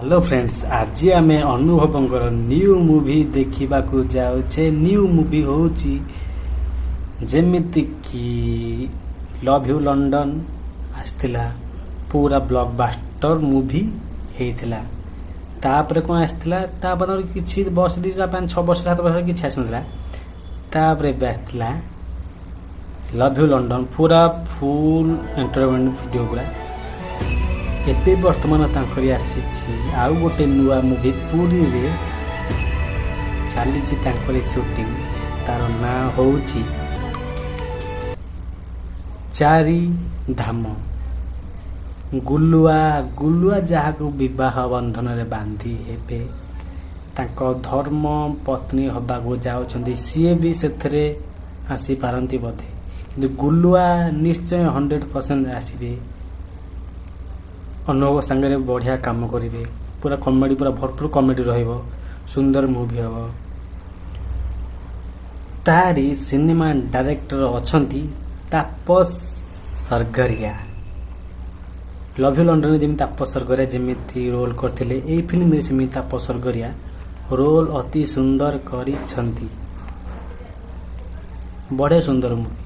Hello friends, ଆଜି ଆମେ ଅନୁଭବଙ୍କର new movie ଦେଖିବାକୁ ଯାଉଛେ। ନ୍ୟୁ ମୁଭି ହେଉଛି ଯେମିତିକି ଲଭ୍ you London ଆସିଥିଲା, ପୁରା ବ୍ଲକବାଷ୍ଟର ମୁଭି ହେଇଥିଲା। ତାପରେ କ'ଣ ଆସିଥିଲା? ତାପରେ କିଛି ବର୍ଷ, 2, 5, 6 ବର୍ଷ, 7 ବର୍ଷ କିଛି ଆସିନଥିଲା। ତାପରେ ଏବେ ଆସିଥିଲା ଲଭ୍ you London, ପୁରା ଫୁଲ୍ ଏଣ୍ଟରଟେନମେଣ୍ଟ ଭିଡ଼ିଓ ପୁରା। ଏବେ ବର୍ତ୍ତମାନ ତାଙ୍କରି ଆସିଛି ଆଉ ଗୋଟେ ନୂଆ ମୁଭି। ପୁରୀରେ ଚାଲିଛି ତାଙ୍କରି ସୁଟିଂ। ତାର ନାଁ ହେଉଛି ଚାରି ଧାମ। ଗୁଲୁଆ, ଗୁଲୁଆ ଯାହାକୁ ବିବାହ ବନ୍ଧନରେ ବାନ୍ଧି ହେବେ, ତାଙ୍କ ଧର୍ମ ପତ୍ନୀ ହେବାକୁ ଯାଉଛନ୍ତି, ସିଏ ବି ସେଥିରେ ଆସିପାରନ୍ତି ବୋଧେ। କିନ୍ତୁ ଗୁଲୁଆ ନିଶ୍ଚୟ 100% ଆସିବେ। ଅନୁଭବ ସାଙ୍ଗରେ ବଢ଼ିଆ କାମ କରିବେ। ପୁରା କମେଡ଼ି, ପୁରା ଭରପୁର କମେଡ଼ି ରହିବ। ସୁନ୍ଦର ମୁଭି ହେବ। ତାରି ସିନେମା ଡାଇରେକ୍ଟର ଅଛନ୍ତି ତାପସ ସରଗରିଆ। ଲଭ୍ you ଲଣ୍ଡନରେ ଯେମିତି ତାପସ ସରଗରିଆ ଯେମିତି ରୋଲ୍ କରିଥିଲେ, ଏଇ ଫିଲ୍ମରେ ସେମିତି ତାପସ ସରଗରିଆ ରୋଲ୍ ଅତି ସୁନ୍ଦର କରିଛନ୍ତି। ବଢ଼ିଆ ସୁନ୍ଦର ମୁଭି।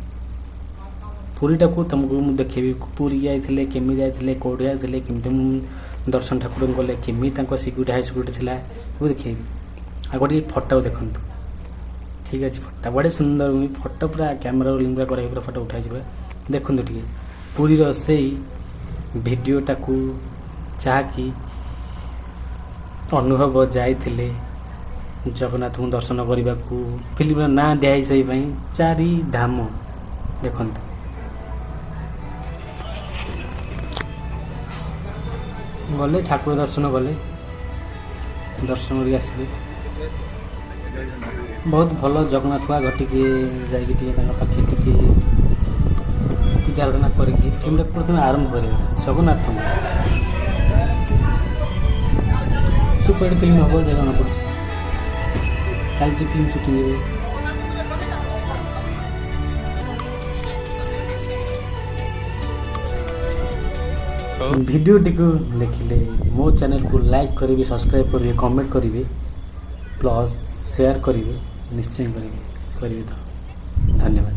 ପୁରୀଟାକୁ ତୁମକୁ ମୁଁ ଦେଖେଇବି। ପୁରୀ ଯାଇଥିଲେ, କେମିତି ଯାଇଥିଲେ, କେଉଁଠି ଯାଇଥିଲେ, କେମିତି ମୁଁ ଦର୍ଶନ ଠାକୁରଙ୍କୁ କଲେ, କେମିତି ତାଙ୍କ ସିକ୍ୟୁରିଟି, ହାଇ ସିକ୍ୟୁରିଟି ଥିଲା, ସବୁ ଦେଖେଇବି। ଆଉ ଟିକେ ଫଟୋ ଦେଖନ୍ତୁ। ଠିକ୍ ଅଛି, ଫଟୋ ବଢ଼ିଆ ସୁନ୍ଦର ଫଟୋ, ପୁରା କ୍ୟାମେରା ରୋଲିଂ ପୁରା କରାହେଇ ପୁରା ଫଟୋ ଉଠାହେଇଛି ପୁରା। ଦେଖନ୍ତୁ ଟିକେ ପୁରୀର ସେଇ ଭିଡ଼ିଓଟାକୁ, ଯାହାକି ଅନୁଭବ ଯାଇଥିଲେ ଜଗନ୍ନାଥଙ୍କୁ ଦର୍ଶନ କରିବାକୁ। ଫିଲ୍ମର ନାଁ ଦିଆହେଇଛି ସେଇ ପାଇଁ ଚାରି ଧାମ। ଦେଖନ୍ତୁ, ଗଲେ ଠାକୁର ଦର୍ଶନ କଲେ, ଦର୍ଶନ କରିକି ଆସିଲେ। ବହୁତ ଭଲ। ଜଗନ୍ନାଥ ଆଗ ଟିକେ ଯାଇକି ଟିକେ ତାଙ୍କ ପାଖେ ଟିକେ ପୂଜା ଆରାଧନା କରିକି ଫିଲ୍ମଟା ପ୍ରଥମେ ଆରମ୍ଭ କରିବା। ଜଗନ୍ନାଥଙ୍କୁ ସୁପରହିଟ୍ ଫିଲ୍ମ ହେବ ଯାହା ଜଣାପଡ଼ୁଛି। ଚାଲିଛି ଫିଲ୍ମ ସୁଟିଂ ଏବେ। ଭିଡ଼ିଓଟିକୁ ଦେଖିଲେ ମୋ ଚ୍ୟାନେଲକୁ ଲାଇକ୍ କରିବେ, ସବସ୍କ୍ରାଇବ୍ କରିବେ, କମେଣ୍ଟ କରିବେ, ପ୍ଲସ୍ ସେୟାର କରିବେ, ନିଶ୍ଚୟ କରିବେ। କରିବେ ତ? ଧନ୍ୟବାଦ।